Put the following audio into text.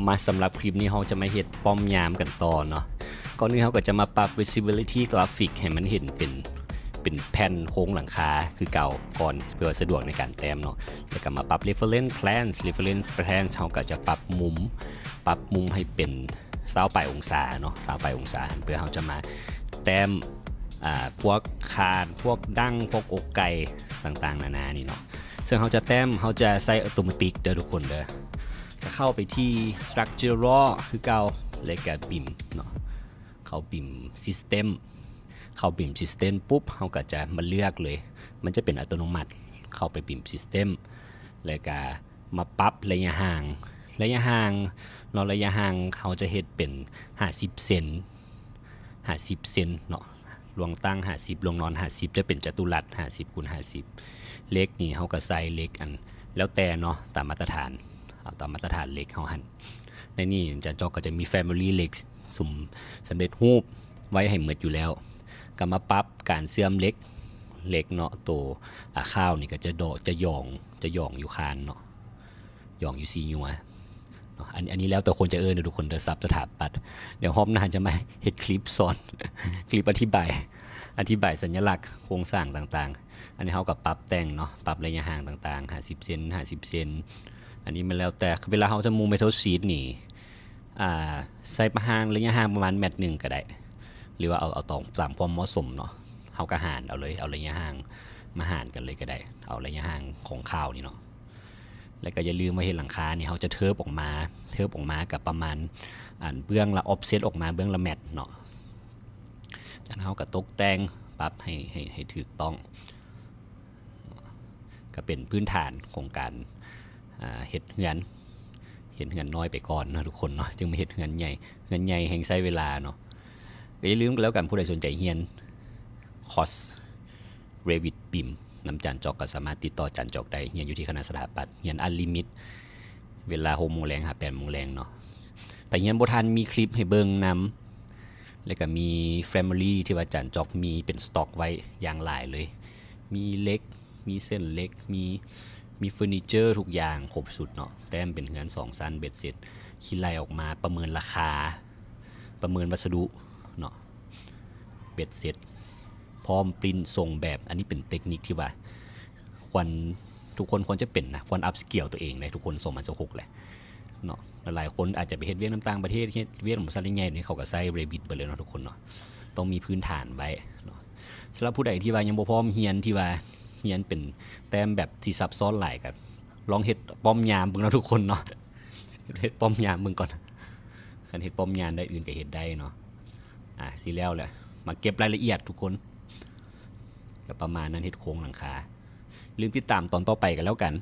ມາສຳລັບຄລິບນີ້ເຮົາຈະມາເຮັດປ້ອມຍາມກັນຕໍ່ເນາະ. ກ່ອນອື່ນເຮົາກໍຈະມາປັບ visibility graphic ໃຫ້ມັນເຫັນເປັນ ເປັນແຜ່ນໂຄງຫຼັງຄາຄືເກົ່າກ່ອນ ເພື່ອສະດວກໃນການແຕ້ມເນາະ. ແລ້ວກໍມາປັບ reference plane reference plane ເຮົາກໍຈະປັບມຸມ ປັບມຸມໃຫ້ເປັນຊາວປາຍອົງສາເນາະ ຊາວປາຍອົງສາ ເພື່ອເຮົາຈະມາແຕ້ມ ອ່າ ພວກຄານ ພວກດັ້ງ ພວກກົກໄກ່ຕ່າງໆນານານີ້ເນາະ. ເຊິ່ງເຮົາຈະແຕ້ມ ເຮົາຈະໃຊ້ automatic ເດີທຸກຄົນເດີ. ກໍເຂົ້າໄປທີ່ structure raw ຄືເກົ່າ ແລ້ວກໍ bim ເນາະ. ເຂົ້າ bim system ເຂົ້າ bim system ປຸບ ເຮົາກໍຈະມາເລືອກເລີຍ ມັນຈະເປັນອັດຕະໂນມັດ. ເຂົ້າໄປ bim system ແລ້ວກໍມາປັບໄລຍະຫ່າງ ໄລຍະຫ່າງເນາະ ໄລຍະຫ່າງເຮົາຈະເຮັດເປັນຫ້າສິບເຊັນ ຫ້າສິບເຊັນເນາະ. ລວງຕັ້ງຫ້າສິບ ລວງນອນຫ້າສິບ ຈະເປັນຈະຕຸລັດຫ້າສິບຄູນຫ້າສິບ. ເຫຼັກນີ້ເຮົາກໍໃສ່ເຫຼັກອັນແລ້ວແຕ່ເນາະ ຕາມມາດຕະຖານ ເອົາຕາມມາດຕະຖານເຫຼັກເຮົາຫັ້ນ. ໃນນີ້ຈານຈອກກໍຈະມີ family ເຫຼັກ ສຸມສຳເລັດຮູບໄວ້ໃຫ້ໝົດຢູ່ແລ້ວ. ກໍມາປັບການເຊື່ອມເຫຼັກ ເຫຼັກເນາະ ໂຕ ອາ ຂາວນີ້ກໍຈະເດາະ ຈະຫຍອງ ຈະຫຍອງຢູ່ຄານເນາະ ຫຍອງຢູ່ຊີ້ຍົວເນາະ. ອັນ ອັນນີ້ແລ້ວແຕ່ຄົນຈະເອີ້ນເດີທຸກຄົນເດີ ສັບສະຖາປັດ. ດຽວຮອບໜ້າຈະມາເຮັດຄລິບສອນ ຄລິບອະທິບາຍ ອະທິບາຍສັນຍະລັກໂຄງສ້າງຕ່າງໆ. ອັນນີ້ເຮົາກໍປັບແຕ່ງເນາະ ປັບໄລຍະຫ່າງຕ່າງໆ ຫ້າສິບເຊັນ ຫ້າສິບເຊັນ. ອັນນີ້ມັນແລ້ວແຕ່ ເວລາເຮົາຈະມຸງ metal sheet ນີ້ ອ່າ ໃສ່ປະຫານໄລຍະຫ່າງປະມານແມັດໜຶ່ງກໍໄດ້ ຫຼືວ່າເອົາ ເອົາຕອງຕາມຄວາມເໝາະສົມເນາະ. ເຮົາກໍຫານເອົາເລີຍ ເອົາໄລຍະຫ່າງມາຫານກັນເລີຍກໍໄດ້ ເອົາໄລຍະຫ່າງຂອງຂາວນີ້ເນາະ. ແລ້ວກໍຢ່າລືມວ່າເຮັດຫຼັງຄານີ້ ເຮົາຈະເທີບອອກມາ ເທີບອອກມາກໍປະມານ ອັນ ເບື້ອງລະ offset ອອກມາເບື້ອງລະແມັດເນາະ. ຈາກນັ້ນເຮົາກໍຕົກແຕ່ງ ປັບໃຫ້ ໃຫ້ ໃຫ້ຖືກຕ້ອງ. ກໍເປັນພື້ນຖານຂອງການ ອ່າ ເຮັດເຮືອນ ເຮັດເຮືອນນ້ອຍໄປກ່ອນເນາະທຸກຄົນເນາະ ຈຶ່ງມາເຮັດເຮືອນໃຫຍ່. ເຮືອນໃຫຍ່ແຮ່ງໃຊ້ເວລາເນາະ. ກໍຢ່າລືມກັນແລ້ວກັນ ຜູ້ໃດສົນໃຈຮຽນຄອສ Revit bim ນຳຈານຈອກ ກໍສາມາດຕິດຕໍ່ຈານຈອກໄດ້. ຮຽນຢູ່ທີ່ຄະນະສະຖາປັດ ຮຽນ unlimit ເວລາຫົກໂມງແລງຫາແປດໂມງແລງເນາະ. ໄປຮຽນບໍ່ທັນ ມີຄລິບໃຫ້ເບິ່ງນຳ ແລ້ວກໍມີ family ທີ່ວ່າຈານຈອກມີເປັນສະຕັອກໄວ້ຢ່າງຫຼາຍເລີຍ. ມີເຫຼັກ ມີເສັ້ນເຫຼັກ ມີ ມີເຟີນີເຈີທຸກຢ່າງຄົບຊຸດເນາະ. ແຕ້ມເປັນເຮືອນສອງຊັ້ນເບັດເສັດ ຄິດໄລ່ອອກມາ ປະເມີນລາຄາ ປະເມີນວັດສະດຸເນາະ ເບັດເສັດ ພ້ອມປຣິ້ນສົ່ງແບບ. ອັນນີ້ເປັນເຕັກນິກທີ່ວ່າຄວນ ທຸກຄົນຄວນຈະເປັນນະ ຄວນ upskill ຕົວເອງໃນທຸກຄົນ ສອງພັນຊາວຫົກແຫຼະເນາະ. ຫຼາຍໆຄົນອາດຈະໄປເຮັດວຽກນຳຕ່າງປະເທດ ເຮັດວຽກນຳບໍລິສັດໃຫຍ່ໆນີ້ ເຂົາກໍໃຊ້ Revit ເບິດເລີຍເນາະທຸກຄົນເນາະ. ຕ້ອງມີພື້ນຖານໄວ້ເນາະ. ສຳລັບຜູ້ໃດທີ່ວ່າຍັງບໍ່ພ້ອມຮຽນ ທີ່ວ່າຮຽນເປັນແຕ້ມແບບທີ່ຊັບຊ້ອນຫຼາຍ ກໍລອງເຮັດປ້ອມຍາມເບິ່ງເນາະທຸກຄົນເນາະ. ເຮັດປ້ອມຍາມເບິ່ງກ່ອນ ຄັນເຮັດປ້ອມຍາມໄດ້ ອື່ນກໍເຮັດໄດ້ເນາະ. ອ່າ ຊິແລ້ວແຫຼະ ມາເກັບລາຍລະອຽດທຸກຄົນ. ກໍປະມານນັ້ນ ເຮັດໂຄງຫຼັງຄາ. ຢ່າລືມຕິດຕາມຕອນຕໍ່ໄປກັນແລ້ວກັນ.